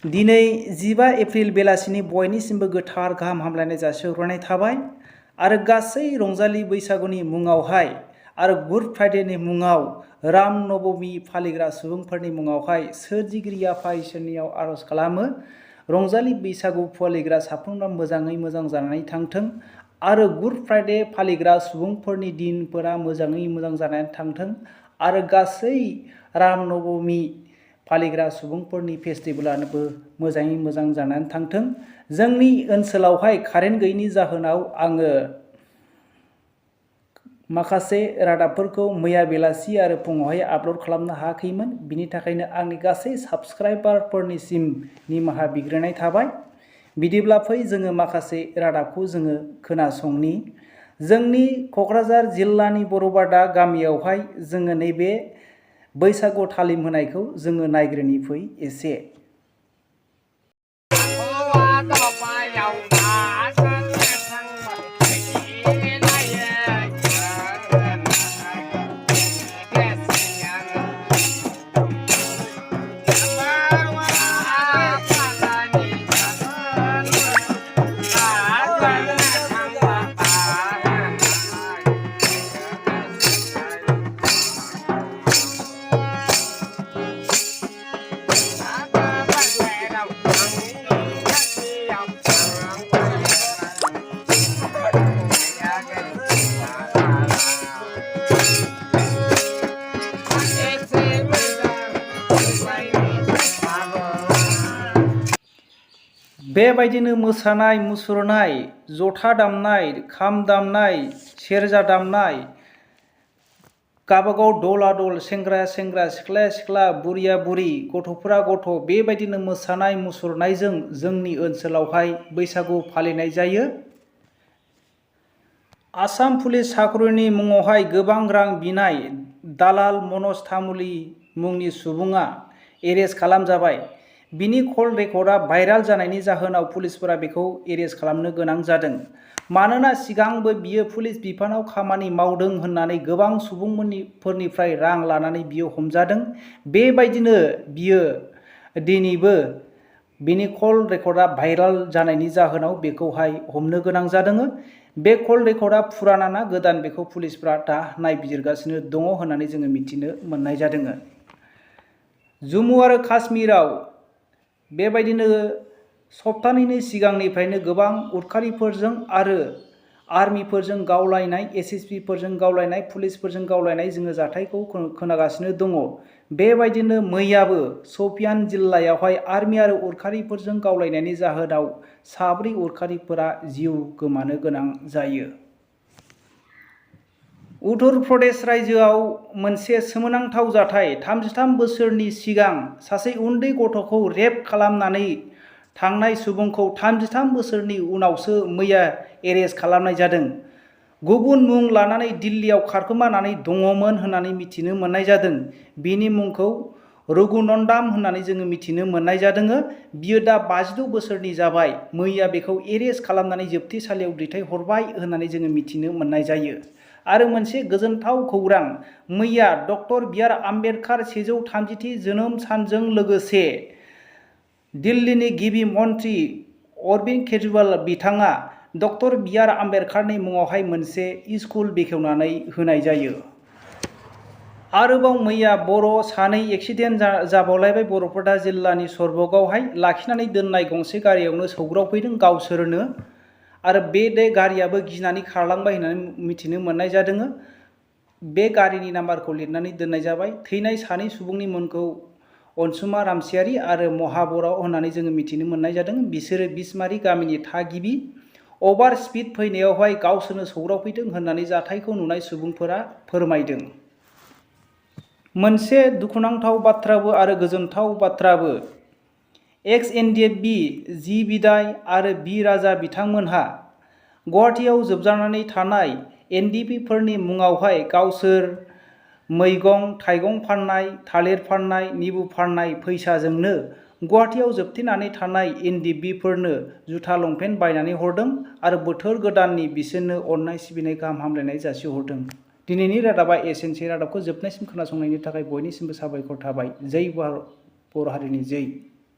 दिनै 15 एप्रिल बेलासिनि बयनिसिमबो गोथार गाहाम हामलायनाय जासिहरनाय थाबाय आरो गासै रंजालि बैसागुनि मुङावहाय आरो गुड फ्राइडेनि मुङाव राम नबमी फालिग्रा सुबुंफोरनि मुङावहाय सोरजिगिरि आफा इसोरनियाव आरज खालामो रंजालि बैसागु फालिग्रा साफ्रोमबो मोजाङै मोजां जानानै थांथों आरो गुड फ्राइडे फालिग्रा सुबुंफोरनि दिनफोरा मोजाङै मोजां जानानै थांथों आरो गासै राम नबमी फालिग्रा सुबुंफोरनि फेस्टिभेलाबो मोजाङै मोजां जानानै थांथों। जोंनि ओनसोलावहाय कारेन्ट गैयैनि जाहोनाव आङो माखासे रादाबफोरखौ मैया बेलासि आरो फुङावहाय आपल'ड खालामनो हायाखैमोन। बिनि थाखायनो आंनि गासै साबस्क्राइबारफोरनिसिम निमाहा बिग्रोनाय थाबाय। बिदिब्ला फै जोङो माखासे रादाबखौ जोङो खोनासंनि। जोंनि क'क्राझार जिल्लानि बर'बादा गामियावहाय जोङो नैबे बैसागु तालिम होनायखौ जोङो नायग्रोनि फै एसे। बेबायदिनो मोसानाय मुसुरनाय जथा दामनाय खाम दामनाय सेरजा दामनाय गाबागाव दला दल सेंग्रा सेंग्रा सिख्लाया सिख्ला बुरिया बुरि गथ'फोरा गथ' बेबायदिनो मोसानाय मुसुरनायजों जोंनि ओनसोलावहाय बैसागु फालिनाय जायो। आसाम पुलिस साख्रिनि मुङावहाय गोबां रां बिनाय दालाल मनज तामुली मुंनि सुबुङा एरेस्ट खालामजाबाय। बिनि कल रेकर्डआ भाइराल जानायनि जाहोनाव पुलिसफोरा बेखौ एरेस्ट खालामनो गोनां जादों। मानोना सिगांबो बियो पुलिस बिफानाव खामानि मावदों होननानै गोबां सुबुंफोरनिफ्राय रां लानानै बियो हमजादों। बेबायदिनो बियो दिनैबो बिनि कल रेकर्डआ भाइराल जानायनि जाहोनाव बेखौहाय हमनो गोनां जादों। बे कल रेकर्डआ फुराना ना गोदान बेखौ पुलिसफ्रा दा नायबिजिरगासिनो दङ होननानै जोङो मिथिनो मोननाय जादों। जम्मु आरो काश्मीराव बेबायदिनो सप्तानैनि सिगांनिफ्रायनो गोबां उदखारिफोरजों आरो आर्मिफोरजों गावलायनाय एसएसबिफोरजों गावलायनाय पुलिसफोरजों गावलायनाय जोङो जाथायखौ खोनागासिनो दङ। बेबायदिनो मैयाबो शपियान जिल्लायावहाय आर्मि आरो उदखारिफोरजों गावलायनायनि जाहोनाव साब्रै उदखारिफोरा जिउ गोमानो गोनां जायो। उत्तर प्रदेश रायजोआव मोनसे सोमोनांथाव जाथाय 33 बोसोरनि सिगां सासे उन्दै गथ'खौ रेप खालामनानै थांनाय सुबुंखौ 33 बोसोरनि उनावसो मैया एरेस्ट खालामनाय जादों। गुबुन मुं लानानै दिल्लीयाव खारखोमानानै दङमोन होननानै मिथिनो मोननाय जादों। बिनि मुंखौ रघुनन्दान होननानै जोङो मिथिनो मोननाय जादों। बियो दा 52 बोसोरनि जाबाय। मैया बेखौ एरेस्ट खालामनानै जवtwsaliao दैथायहरबाय होननानै जोङो मिथिनो मोननाय जायो। आरो मोनसे गोजोनथाव खौरां मैया डक्टर बि.आर. आम्बेडकार 130थि जोनोम सानजों लोगोसे दिल्लीनि गिबि मन्त्रि अरविन्द केजरीवाल बिथाङा डक्टर बि.आर. आम्बेडकारनि मुङावहाय मोनसे स्कुल बेखेवनानै होनाय जायो। आरोबाव मैया बर' सानै एक्सिडेन्ट जाबावलायबाय। बर'पेटा जिल्लानि सरभगावहाय लाखिनानै दोननाय गंसे गारियावनो सौग्रावफैदों गावसोरनो आरो बे गारियाबो गिनानै खारलांबाय होननानै मिथिनो मोननाय जादों। बे गारिनि नाम्बारखौ लिरनानै दोननाय जाबाय। थैनाय सानै सुबुंनि मुंखौ अनसुमा रामसियारि आरो महाबर' होननानै जोङो मिथिनो मोननाय जादों। बिसोरो बिसमारि गामिनि थागिबि। अभार स्पिड फैनायावहाय गावसोरनो सौग्रावफैदों होननानै जाथायखौ नुनाय सुबुंफोरा फोरमायदों। मोनसे दुखुनांथाव बाथ्राबो आरो गोजोनथाव बाथ्राबो एक्स NDFB जि बिदाय आरो बि राजा बिथांमोनहा गुवाहाटीयाव जोबजानानै थानाय NDFBफोरनि मुङावहाय गावसोर मैगं थाइगं फाननाय थालिर फाननाय निबु फाननाय फैसाजोंनो गुवाहाटीयाव जोबथेनानै थानाय NDFBफोरनो जुथा लंपेन्ट बायनानै हरदों आरो बोथोर गोदाननि बिसोरनो अननाय सिबिनाय गाहाम हामलायनाय जासिहरदों। दिनैनि रादाबा एसेनोसै। रादाबखौ जोबनायसिम खोनासंनायनि थाखाय बयनिसिमबो साबायखर थाबाय। जै बर' हारिनि जै।